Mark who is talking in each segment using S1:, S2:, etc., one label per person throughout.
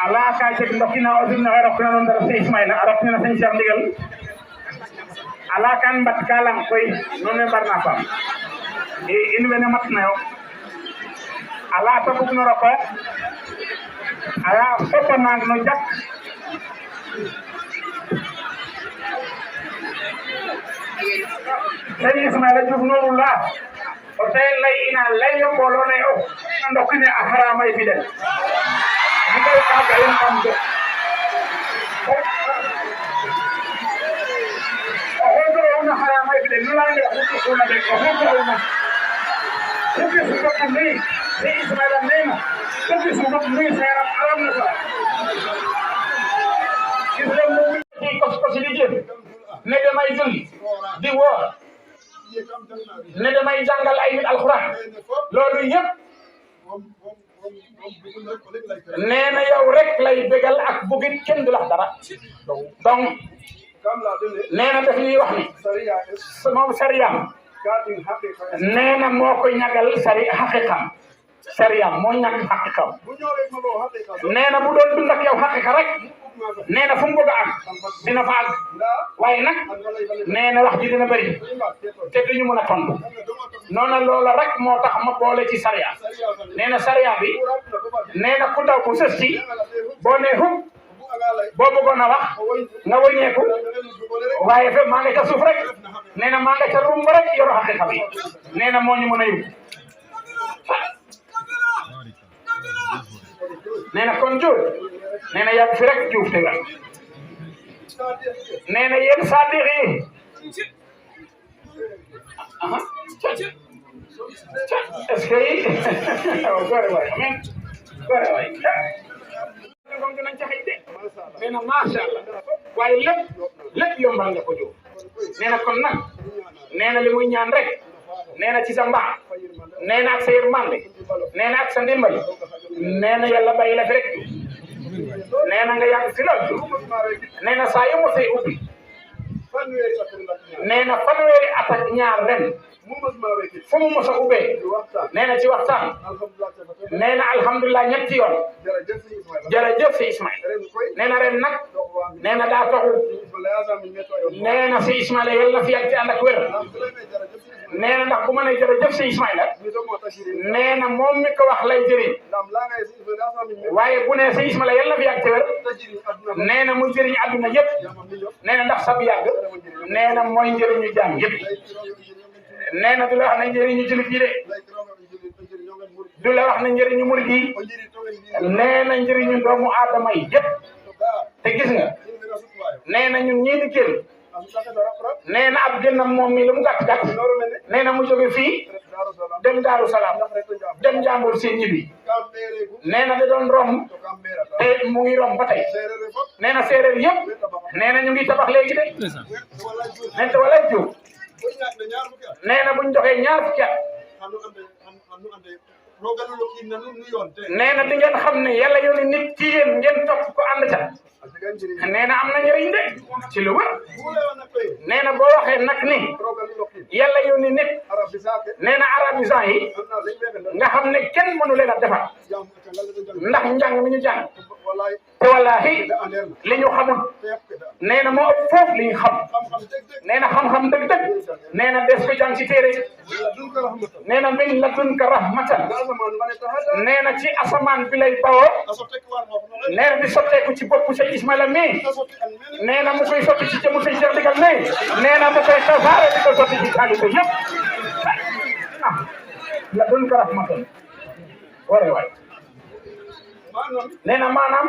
S1: ala ka jeg ndokina o dimna xe rokna no ndar se Ismaila a rokna sëñ Cheikh Ndigal ala kan mbat kalang koy none mbarna fam in wene matna yo ala ta bug no roko ala fopa nang no jak sëñ Ismaila Diouf noonu la o te lay ina lay yo mbolo ne o ndokine a haramay fi den nday kaga en kam de o hodo ona haramay fi den nula nde ko sona de ko hodo ona ko su ko ni sëñ Ismaila nena ko su ko ni seram aram na sa islam mo ci ko ci liggéey ne damay julli di woor ne damay jàngal ay nit alxuraan loolu yëpp nee na yow rek lay bégal ak bugit kenn du la dara donc nee na daf ñuy wax ni moom sariyam nee na moo ko ñagal xaqiqam sariyam moo ñàkk xaqiqam nee na bu doon dund ak yow xaqiqa rek nee na fu mu bëgg a am dina fa àgg waaye nag nee na wax ji dina bëri te duñu mën a tontu noonu loola rek moo tax ma boole ci sariya nee na sariya bi nee na ku daw ku sës ci boo nee hub boo bëggoon a wax nga wëññeeku waaye fe maa nga ca suuf rek nee na maa nga ca rumb rek yoro xaqiqa bi nee na moo ñu mën a yóbbu nee na kon Diouf nee na yàgg fi rek Diouf te nga nee na yéen sadiq yi est-ce que yi gore waay amen gore waay kon dinañ ca xëy de nee na macha allah waaye lépp yombal nga ko Diouf nee na kon nag nee na li muy ñaan rek nee na ci sa mbaax nee na ak sa yërmande nee na ak sa ndimbal nee na yàlla bàyyi la fi rek nee na nga yàgg si loolu nee na saa yu mosee ubbi nee na fanweeri at ak ñaar ren fu mu mos a ubbee nee na ci waxtaan nee na alhamdulilah ñetti yoon jërëjëf si Ismaila nee na ren nag nee na daa taxu nee na si Ismaila yàlla na fi yàgg te ànd ak wér nee na ndax bu ma nee jërëjëf si Ismaila nee na moom mi ko wax lay jëriñ waaye bu nee si Ismaila yàlla na fi yàgg te wér nee na muy jëriñ àdduna yëpp nee na ndax sab yàgg nee na mooy njëriñu jaam yëpp nee na du la wax ne njëriñu jullit yi de du la wax ne njëriñu murid yi nee na njëriñu doomu aadama yi yëpp te gis nga nee na ñun ñii di génn nee na ab génnam moom mi lu mu gàtt gàtt nee na mu jóge fii dem Daaru Salaam dem Njàmbur seen ñibbi nee na da doon romb te mu ngi romb ba tey nee na séeréer yëpp nee na ñu ngi tabax léegi de nee te wala jiw nee na buñ joxee ñaar fukki at nee na di ngeen xam ne yàlla yónni nit ci yéen ngeen topp ko ànd ca nee na am na njëriñ de ci lu wër nee na boo waxee nag ni yàlla yónni nit nee na arabisant yi nga xam ne kenn mënu leen a defar ndax njàng mi ñu jàng te wallaahi li ñu xamul nee na moo ëpp foofu li ñu xam nee na xam-xam dëgg-dëgg nee na des ko jàng ci téere nee na min ladunka rahmatan nee na ci asamaan bi lay bawoo nee na di sotteeku ci boppu sëñ Ismaila mii nee na mu koy sotti ci jëmu sëñ Cheikh Ndigal mii nee na mu koy tasaare di ko sotti ci taalibe yëpp ah ladunka rahmatan ware waay nee na maanaam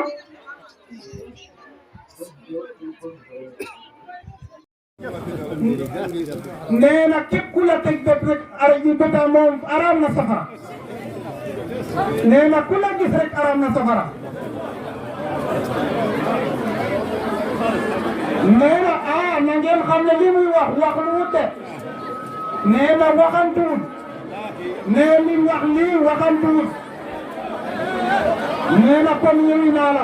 S1: nee na képp ku la teg bët rek ara ji bëta moom araam na safara nee na ku la gis rek araam na safara nee na na ngeen xam ne li muy wax lu wute nee na waxantuwut nee li wax lii waxantuwut nee na kon ñëwi naa la